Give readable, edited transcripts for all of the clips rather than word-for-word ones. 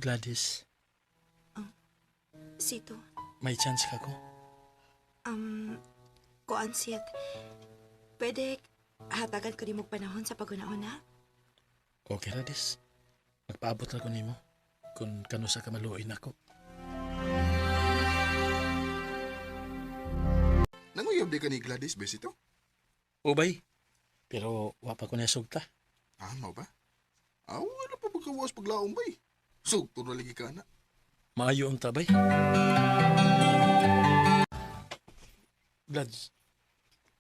Gladys. Sito. May chance ka ko? Kuan, Sid. Pwede hatagan ko nimo panahon sa paguna-una? Okay, Gladys. Magpaabot na ko nimo kung kano sa kamaluoy nako. Nanguyab di ka ni Gladys, besito? Ubay. Pero wa pa ko niya sugta. Ah, mao ba? Ah, wala pa pagkawas paglaom bay. Sugto na lagi ka na. Maayo ang tabay. Glads,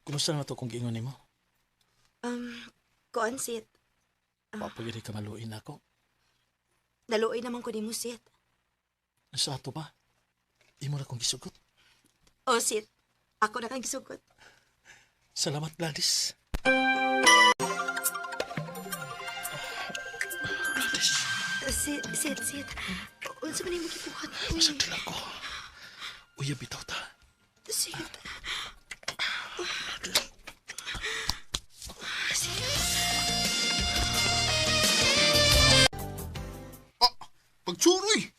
kumusta na to kung giingon nimo? Kuan, Sid. Wa pa gyud ka maluoy nako. Naluoy naman ko nimo, Sid. Sa ato ba? Imo na kong gisugot. Oh, Sid. Ako na kang gisugot. Salamat, Gladys. Gladys, Sid, Sid, Sid. Unsa man nimo gibuhat? Uy, masakit ako. Uya, bitaw ta. Sid. Sid. Ah, pagtsuroy!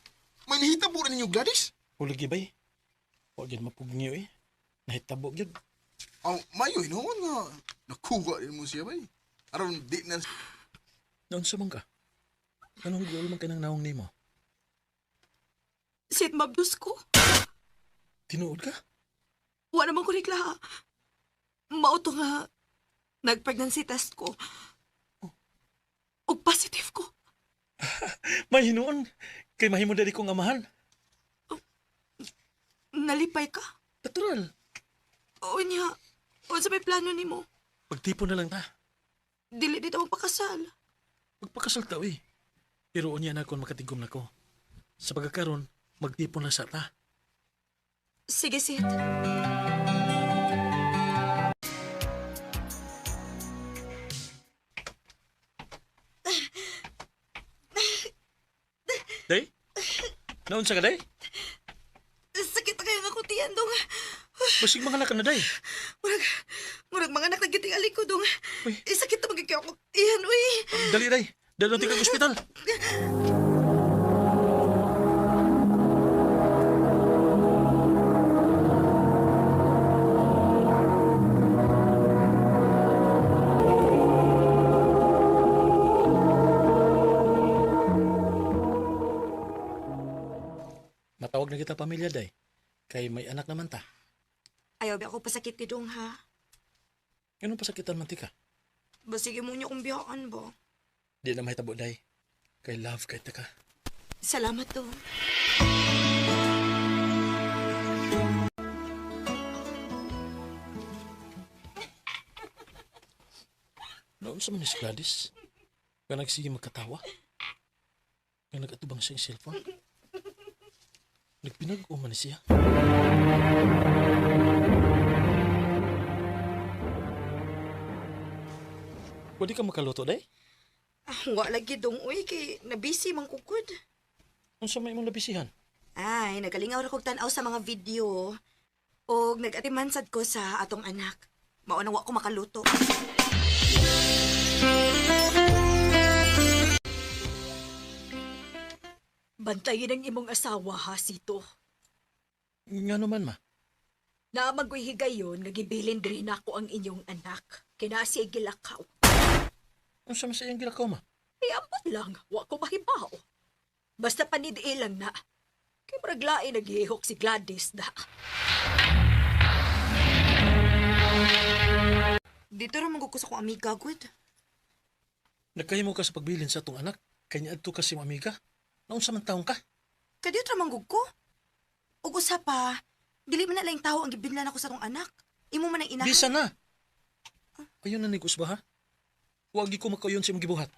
May nahitabo rin ninyo, Gladys? Huligi bay. Wa gyud mapugniyo eh. Nahitabo gyud. Aw, mayo hinuon nga. Nakuha din mo siya bay. Aron di na Naunsa man ka? Anong guol man ka ng naong nimo? Sid, mabdus ko. Tinuod ka? Wa naman ko reklaha. Mao to nga nag-pregnancy test ko. Og positive ko. May hinuon. Kay mahimo dali kong amahan. Nalipay ka. Natural. O niya, unsa may plano nimo? Pagtipon na lang ta. Dili dito magpakasal. Magpakasal ta eh. Pero unya na kung makatigom na ko. Sa pagkakaron, magtipon lang sa ta. Sige, Sid. Day? Naunsa ka, day? Sakit na kayo nga kong tiyan, dong. Basig mga anak ka na, day. Murag, murag mga anak na giting aliko, dong. Uy. Eh, sakit na magiging ako tiyan, uy. Dali, day. Dali natin kag ospital. Matawag na kita pamilya, day. Kay may anak naman ta. Ayaw ba ako pasakit ni dong, ha? Ganun pasakitan man ti ka. Basige mo niyo kong biyaan ba? Di na mahitabo, day. Kay love kay ta ka. Salamat, dong. Noon sa man ni si Gladys, nga nagsige magkatawa. Nga nagatubang siya yung cellphone. Nagpinag-o man ni siya. Pwede ka makaluto, day? Ah, wa lagi dong, uy, kay nabisi man kukod. Unsa may imong nabisihan? Ay, nagalingaw ra kog tan-aw sa mga video. Og nag-atiman sad ko sa atong anak. Mao nang wa ko makaluto. Bantayin ang imong asawa ha, Sito. Nga naman, ma. Naamang ko'y higayon nga gibilin diri nako ang inyong anak. Kina siya gilakaw. Unsa man sa iyang gilakaw, ma? Ay, ambot lang, wa ko mahibaw. Basta panidi lang na. Kay murag lain naghihok si Gladys na. Dito ra man ko sa akong amiga, good. Nagkahimo ka sa pagbilin sa atong anak. Kay niadto ka sa imong amiga. Naunsa man taong ka? Kadiyot ra man gud ko. Ug usa pa, dili man na laing tawo ang gibinlan ako sa atong anak. Imo man ang inahan. Bisa na. Ayun na ni Kusba, ha? Huwag ko makauyon sa imong gibuhat.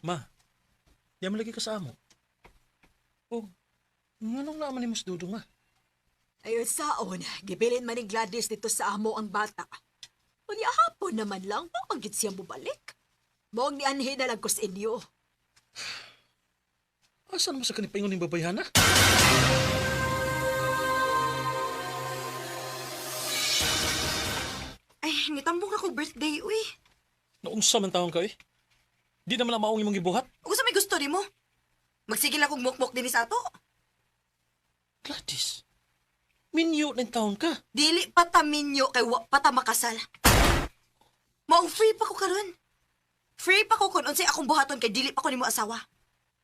Ma, di man lagi ka sa amo. Oh, nganong naaman ni Mas Dudong, ma? Ayon saon, gibilin man ni Gladys dito sa amo ang bata. Unya hapon naman lang, wa man gid siya mobalik. Maong nianhi na lang ko sa inyo. Asa naman sa kanipaingon ning babayhana? Ay, Ay, nitambong na ko birthday, uy. Naunsa man taon ka eh. Di naman ang maong imong gibuhat. Ug sa may gusto nimo? Magsige lang kog mukmok dinhi sa ato. Gladys, minyo ng taon ka. Dili pa ta minyo kay wa pa ta makasal. Maong free pa ko karon. Free pa ko kun unsay akong buhaton kay dili pa ko nimo asawa.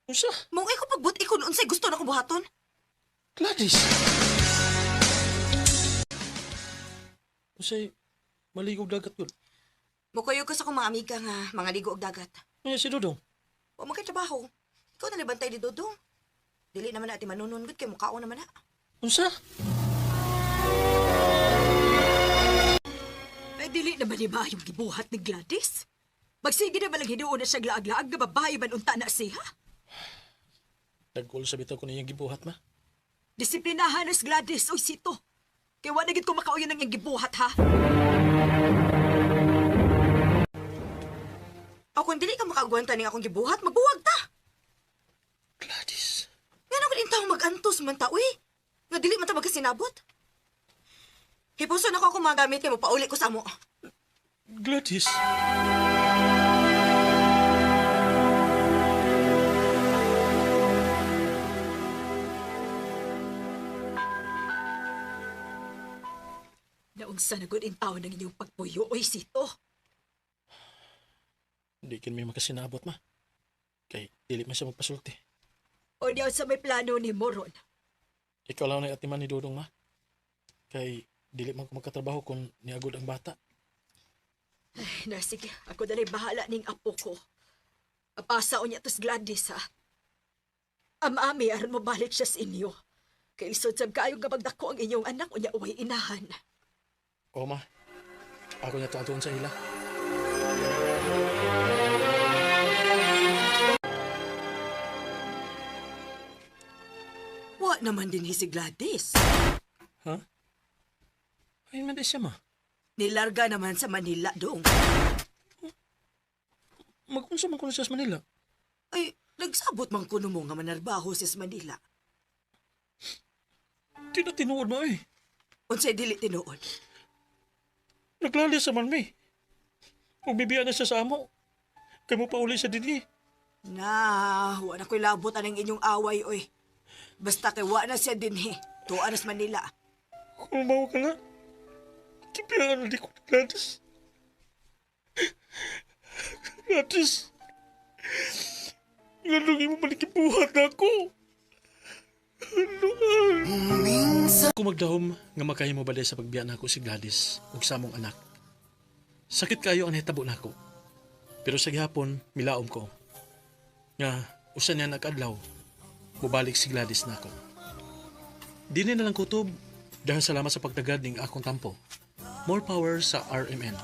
Unsa? Maong iko pagbut kun unsay gusto na akong buhaton. Gladys! Unsay maligog dagat yun? Mukuyo ko sa akong mga amiga nga mga ligo og dagat. Ano si Dudong? Wa man kay trabaho. Ikaw na libantay ni Dudong. Dili naman na ati manunon gud kay mukhaon naman na. Unsa? Ay, dili naman ni maayong gibuhat ni Gladys. Magsige na lang hinuon na siya laag-laag nga babae man unta na siya. Nagkul sa bitaw ko niyang gibuhat ma. Disiplinahan na si Gladys, oy Sito. Kaya wa na gid ko makauyon ang iyang gibuhat, ha? O kung dili ka makaagwanta ning akong gibuhat, magbuwag ta. Gladys! Nga na kung taong mag-antos man ta, uy. Nga dili man ta magkasinabot. Hipuson ako akong mga gamit kay mopauli ko sa amo. Gladys! Naunsa na gud intaw ng inyong pagpuyo, oy Sito. Di kin may makasinabot ma. Kay dili man siya magpasulti. O diyan sa may plano ni Moron. Ikaw lang na atiman ni Dudong ma. Kay dili man ko magkatrabaho kung niagod ang bata. Ay, na sige, ako dalay bahala ning apo ko. Apasa o niya tos Gladys, ha? Amami, aron mo balik siya sa inyo. Kay isod sab kayo nga magdako ang inyong anak o niya uway inahan. O ma, ako na tuon sa ila. Wa naman din si Gladys. Ha? Ayun man di siya ma. Nilarga naman sa Manila dong. Magunsa man ko na siya sa Manila. Ay, nagsabot man kuno mo nga manarbaho sa Manila. Di na tinuod mo eh. Unsay dili tinuod. Naglalis sa man mi. Umibiya na siya sa amo. Kay mo pauli sa dinhi. Na, wa na ko'y labot anang inyong away, oy. Basta kay wa na siya dinhi. Tuwa na sa Manila. Kung mawa ka nga, kibiyaan na di ko ni Gladys. Gladys, nganong imo malikibuhat na ako. Ano Kung magdahom nga makahimo balay sa pagbiya nako si Gladys ug sa among anak. Sakit kayo ang nahitabo nako. Pero sa gihapon, milaom ko. Nga, usa niya nakadlaw, mubalik si Gladys nako. Dili na lang kutob, dahil salamat sa pagtagad ning akong tampo. More power sa RMN.